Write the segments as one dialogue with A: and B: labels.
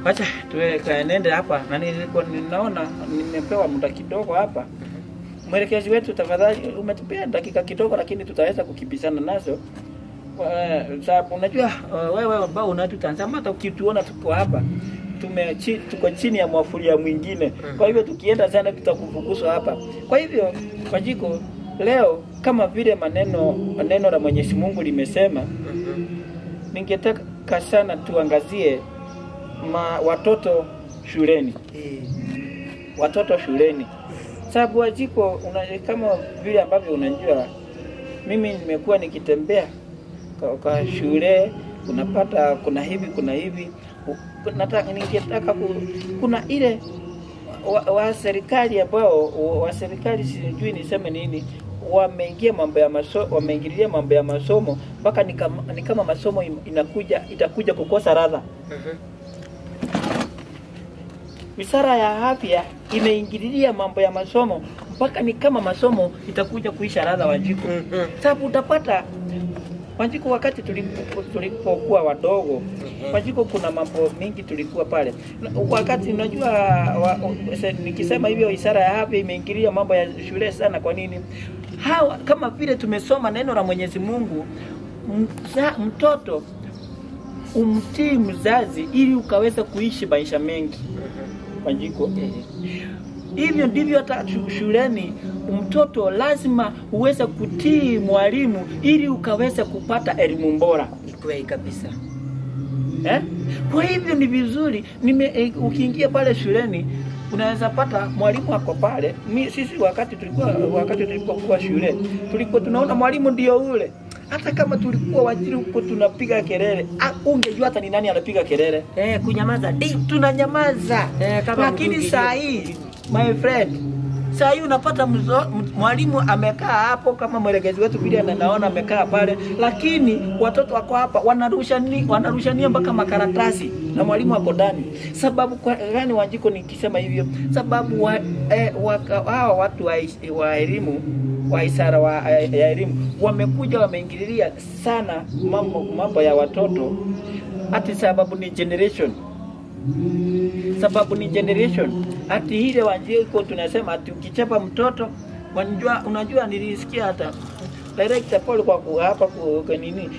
A: Wacha tuweke nende hapa na nilikuwa ninaona nimepewa muda kidogo hapa. Mwelekezi wetu tafadhali, umetupea dakika kidogo, lakini tutaweza kukimbizana nazo. Sababu unajua wewe ambao unatutazama, hata ukituona tuko hapa tuko chini ya mwafuria mwingine. Kwa hivyo tukienda sana tutakufukuzwa hapa. Kwa hivyo Wanjiko, leo kama vile neno la Mwenyezi Mungu limesema, ningetaka sana tuangazie watoto shuleni. Watoto shuleni. Sababu Wanjiko, kama vile ambavyo unajua, mimi nimekuwa nikitembea kwa shule, unapata kuna hivi kuna hivi. Ningetaka kuna ile wa serikali ambao wa serikali sijui niseme nini, wameingia mambo ya masomo, wameingililia mambo ya masomo mpaka ni kama masomo itakuja kukosa ladha. Wizara ya Afya imeingililia mambo ya masomo mpaka ni kama masomo itakuja kuisha ladha, Wanjiko. Sababu utapata Wanjiko, wakati tulipokuwa wadogo, Wanjiko, kuna mambo mingi tulikuwa pale. Wakati unajua nikisema hivyo, Wizara ya Afya imeingilia mambo ya shule sana. Kwa nini? Hawa kama vile tumesoma neno la Mwenyezi Mungu, mtoto umtii mzazi ili ukaweza kuishi maisha mengi. Wanjiko, hivyo ndivyo hata shuleni mtoto lazima uweze kutii mwalimu ili ukaweza kupata elimu bora.
B: Ni kweli kabisa.
A: Kwa hivyo ni vizuri ukiingia pale shuleni unaweza pata mwalimu ako pale. Sisi wakati tulipokuwa shule tulikuwa tunaona mwalimu ndio ule. Hata kama tulikuwa wajiri huko tunapiga kelele, ungejua hata ni nani anapiga kelele.
B: Kunyamaza
A: tunanyamaza. Lakini saa hii my friend, saa hii unapata mwalimu amekaa hapo kama mwelekezi wetu vile naona amekaa pale, lakini watoto wako hapa wanarushania mpaka makaratasi na mwalimu ako ndani. Sababu kwa gani Wanjiko nikisema hivyo? Sababu hawa watu wa elimu, wa isara ya elimu wamekuja wameingililia sana mambo ya watoto, ati sababu ni generation. Sababu ni generation. Ati ile Wanjiko tunasema ati ukichapa mtoto, unajua nilisikia hata director Paul kwa hapa kwa nini,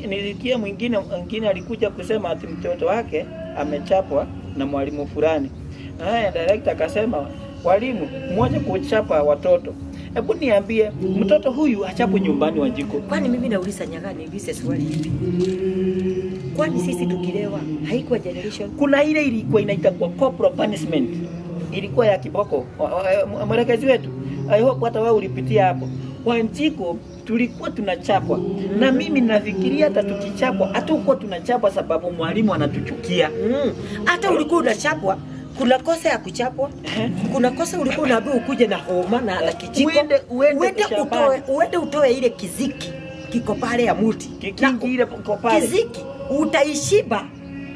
A: nilisikia mwingine alikuja kusema ati mtoto wake amechapwa na mwalimu fulani. Na director akasema walimu mmoja kuchapa watoto. Hebu niambie, mtoto huyu achapwe nyumbani Wanjiko?
B: Kwani mimi nauliza Nyaga, niulize swali hivi. Kwani sisi tukilewa haikuwa generation?
A: Kuna ile ilikuwa inaitwa corporal punishment. Ilikuwa ya kiboko. Mwelekezi wetu, I hope hata wewe ulipitia hapo. Wanjiko tulikuwa tunachapwa. Na mimi nafikiria hata tukichapwa, hatakuwa tunachapwa sababu mwalimu anatuchukia.
B: Hata ulikuwa unachapwa, kuna kosa ya kuchapwa, kuna kosa ulikuwa unaambiwa ukuje na homa na kijiko. Uende utoe ile kiziki kiko pale ya muti.
A: Kikingi ile kiko pale.
B: Kiziki utaishiba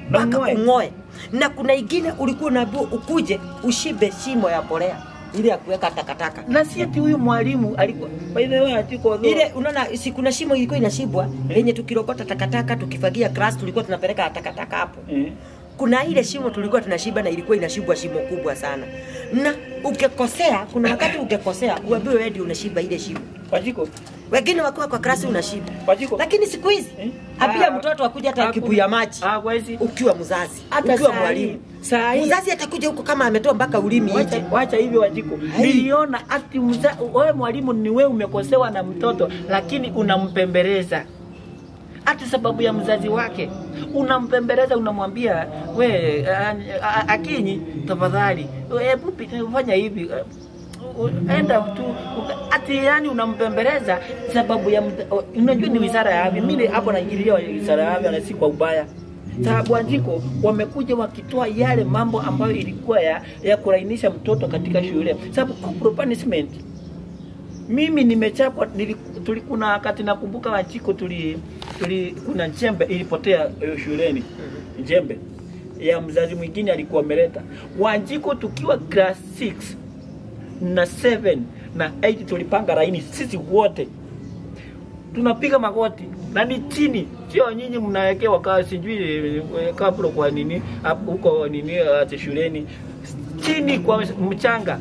B: mpaka ungoe. Na kuna ingine ulikuwa unaambiwa ukuje ushibe shimo ya polea ile ya kuweka takataka.
A: Na si ati huyu mwalimu alikuwa, by the way, atiko
B: ile unaona, si kuna shimo ilikuwa inashibwa lenye tukirokota takataka tukifagia class tulikuwa tunapeleka takataka hapo. Kuna ile shimo tulikuwa tunashiba na ilikuwa inashibwa shimo kubwa sana. Na ukikosea, kuna wakati ukikosea uambiwe wewe ndio unashiba ile shimo.
A: Wanjiko,
B: wengine wakiwa kwa klasi unashiba.
A: Wanjiko,
B: lakini siku hizi apia mtoto akuja hata kibuya maji. Ukiwa mzazi, ukiwa mwalimu. Mzazi atakuja huko kama ametoa mpaka ulimi nje.
A: Wacha hivyo Wanjiko. Niliona ati wewe mwalimu ni wewe umekosewa na mtoto lakini unampembeleza. Ati sababu ya mzazi wake unampembeleza, unamwambia we Akinyi tafadhali hebu fanya hivi, enda tu, ati yani unampembeleza sababu ya unajua ni wizara ya afya. Mimi hapo naingilia wizara ya afya na si kwa ubaya. Sababu Wanjiko wamekuja wakitoa yale mambo ambayo ilikuwa ya kulainisha mtoto katika shule. Sababu corporal punishment, mimi nimechapwa, kuna wakati nakumbuka Wanjiko kuna njembe ilipotea shuleni. Njembe ya mzazi mwingine alikuwa ameleta. Wanjiko tukiwa class 6 na 7 na 8 tulipanga laini sisi wote. Tunapiga magoti na ni chini. Sio nyinyi mnawekewa kaa sijui kabro kwa nini huko nini ati shuleni chini kwa mchanga.